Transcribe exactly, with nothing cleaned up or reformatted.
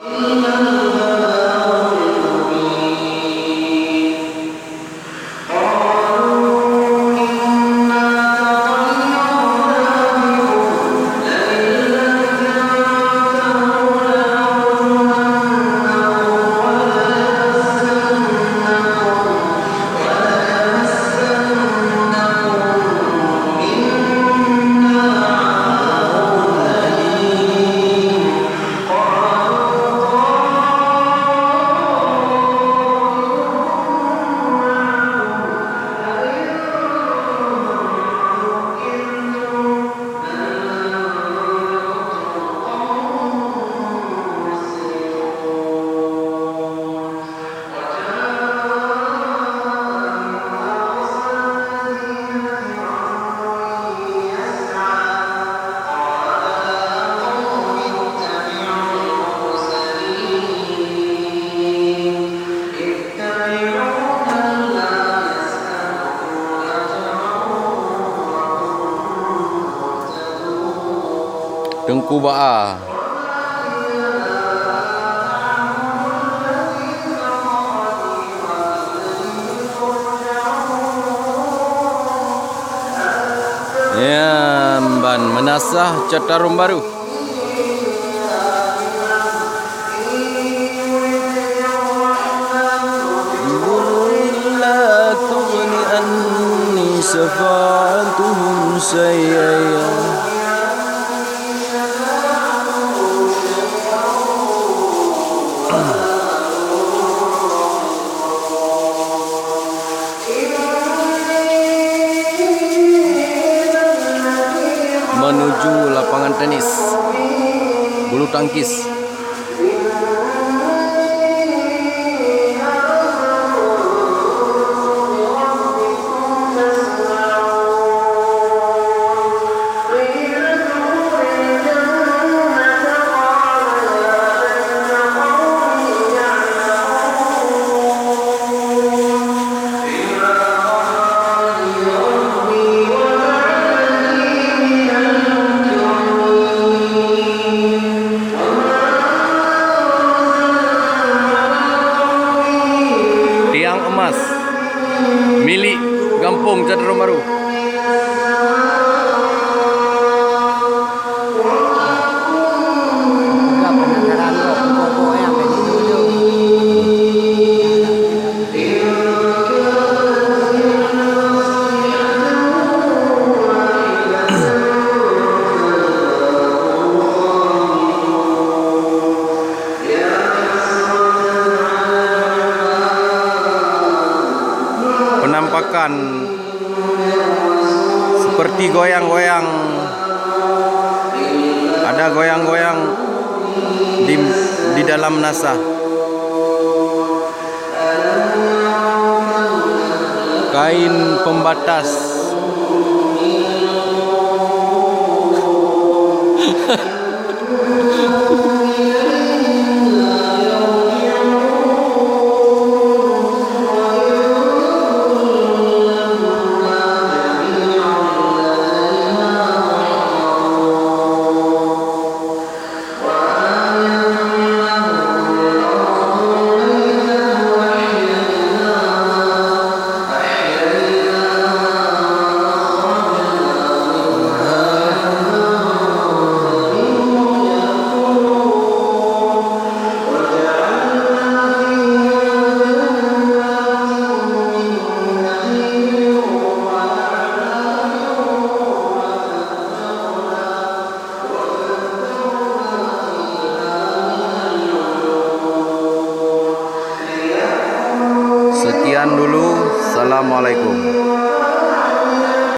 إلا البلاغ المبين. قالوا إنا تطيرنا بكم لئن لم تنتهوا لنرجمنكم وليمسنكم، وليمسنكم منا عذاب أليم. Teungku Baa. Nyan ban meunasah cat tarom barô. لا تغن عني شفاعتهم شيئا. Menuju lapangan tenis, bulu tangkis. Tiang emas milik gampông Cat Tarom Barô. Penampakan seperti goyang-goyang. Ada goyang-goyang di, di dalam nasa. Kain pembatas. Sekian dulu. Assalamualaikum.